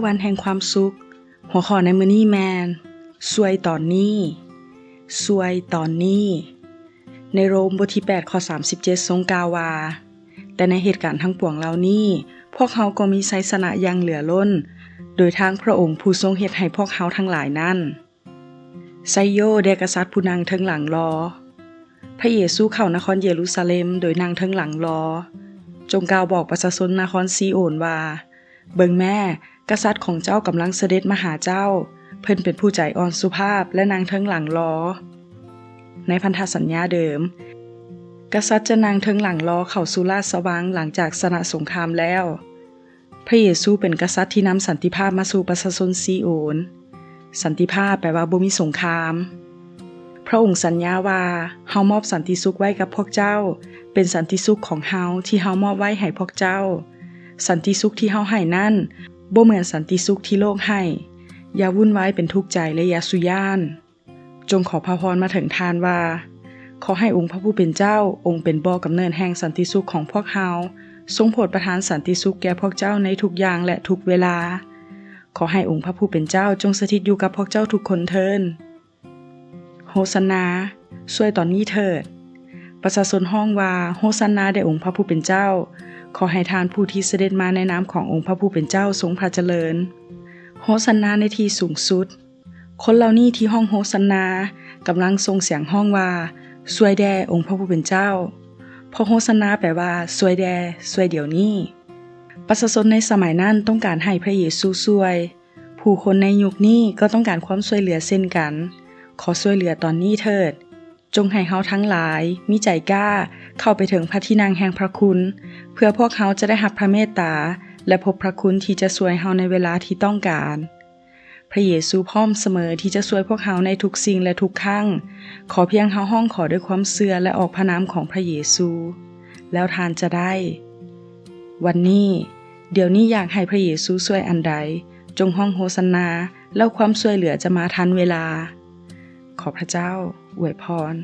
ວັນແຫ່ງຄວາມສຸກ. ຫົວຂໍ້ໃນມື້ນີ້ແມ່ນ ຊ່ວຍຕອນນີ້ ຊ່ວຍຕອນນີ້. ໃນໂຣມບົດທີແປດ ຂໍ້ສາມສິບເຈັດ ຊົງກ່າວວ່າ, ແຕ່ໃນເຫດການທັງປວງເຫຼົ່ານີ້ ພວກເຮົາກໍມີໄຊຊະນະຢ່າງເຫຼືອລົ້ນ ໂດຍທາງພຣະອົງຜູ້ຊົງເຮັດໃຫ້ພວກເຮົາທັງຫຼາຍນັ້ນ. ໄຊໂຍແດ່ກະສັດຜູ້ນັ່ງເທິງຫຼັງລໍ. ພຣະເຢຊູເຂົ້ານະຄອນເຢຣູຊາເລັມໂດຍນັ່ງເທິງຫຼັງລໍ. ຈົ່ງກ່າວບອກປະຊາຊົນນະຄອນຊີໂອນວ່າ, ເບິ່ງແມ້, ກະສັດຂອງເຈົ້າກຳລັງສະເດັດມາຫາເຈົ້າ, ເພິ່ນເປັນຜູ້ໃຈອ່ອນສຸພາບ ແລະ ນັ່ງເທິງຫຼັງລໍ. ໃນພັນທະສັນຍາເດີມ, ກະສັດຈະນັ່ງເທິງຫຼັງລໍເຂົ້າສູ່ລາຊະວັງຫຼັງຈາກຊະນະສົງຄາມແລ້ວ. ພຣະເຢຊູເປັນກະສັດທີ່ນຳສັນຕິພາບມາສູ່ປະຊາຊົນຊີໂອນ. ສັນຕິພາບແປວ່າບໍ່ມີສົງຄາມ. ພຣະອົງສັນຍາວ່າ, ເຮົາມອບສັນຕິສຸກໄວ້ກັບພວກເຈົ້າ, ເປັນສັນຕິສຸກຂອງເຮົາທີ່ເຮົາມອບໄວ້ໃຫ້ພວກເຈົ້າ. ສັນຕິສຸກທີ່ເຮົາໃຫ້ນັ້ນ ບໍ່ເໝືອນສັນຕິສຸກທີ່ໂລກໃຫ້. ຢ່າວຸ່ນວາຍເປັນທຸກໃຈ ແລະ ຢ່າສູ່ຢ້ານ. ຈົ່ງຂໍພະພອນມາເຖິງທ່ານວ່າ, ຂໍໃຫ້ອົງພະຜູ້ເປັນເຈົ້າ, ອົງເປັນບໍ່ກຳເນີດແຫ່ງສັນຕິສຸກຂອງພວກເຮົາ, ຊົງໂຜດປະທານສັນຕິສຸກແກ່ພວກເຈົ້າໃນທຸກຢ່າງ ແລະ ທຸກເວລາ. ຂໍໃຫ້ອົງພະຜູ້ເປັນເຈົ້າຈົ່ງສະຖິດຢູ່ກັບພວກເຈົ້າທຸກຄົນເທີ້ນ. ໂຮຊານາ, ຊ່ວຍຕອນນີ້ເຖີດ. ປະຊາຊົນຮ້ອງວ່າ, ໂຮຊານາແດ່ອົງພະຜູ້ເປັນເຈົ້າ. ຂໍໃຫ້ທ່ານຜູ້ທີ່ສະເດັດມາໃນນາມຂອງອົງພະຜູ້ເປັນເຈົ້າຊົງພະຈະເລີນ. ໂຮຊານາໃນທີ່ສູງສຸດ. ຄົນເຫຼົ່ານີ້ທີ່ຮ້ອງໂຮຊານາ ກຳລັງສົ່ງສຽງຮ້ອງວ່າ, ຊ່ວຍແດ່, ອົງພະຜູ້ເປັນເຈົ້າ. ເພາະໂຮຊານາແປວ່າ, ຊ່ວຍແດ່, ຊ່ວຍດຽວນີ້. ປະຊາຊົນໃນສະໄໝນັ້ນຕ້ອງການໃຫ້ພຣະເຢຊູຊ່ວຍ. ຜູ້ຄົນໃນຍຸກນີ້ກໍຕ້ອງການຄວາມຊ່ວຍເຫຼືອເຊັ່ນກັນ. ຂໍຊ່ວຍເຫຼືອຕອນນີ້ເຖີດ. ຈົ່ງໃຫ້ເຮົາທັງຫຼາຍມີໃຈກ້າເຂົ້າໄປເຖິງພຣະທີ່ນັ່ງແຫ່ງພຣະຄຸນ, ເພື່ອພວກເຮົາຈະໄດ້ຮັບພຣະເມດຕາ ແລະ ພົບພຣະຄຸນທີ່ຈະຊ່ວຍເຮົາໃນເວລາທີ່ຕ້ອງການ. ພຣະເຢຊູພ້ອມສະເໝີທີ່ຈະຊ່ວຍພວກເຮົາໃນທຸກສິ່ງ ແລະ ທຸກຄັ້ງ. ຂໍພຽງເຮົາຮ້ອງຂໍດ້ວຍຄວາມເຊື່ອ ແລະ ອອກພະນາມຂອງພຣະເຢຊູ, ແລ້ວທ່ານຈະໄດ້. ວັນນີ້, ດຽວນີ້ຢາກໃຫ້ພຣະເຢຊູຊ່ວຍອັນໃດ, ຈົ່ງຮ້ອງໂຮຊານາ, ແລ້ວຄວາມຊ່ວຍເຫຼືອຈະມາທັນເວລາ. ຂໍພຣະເຈົ້າອວຍພອນ.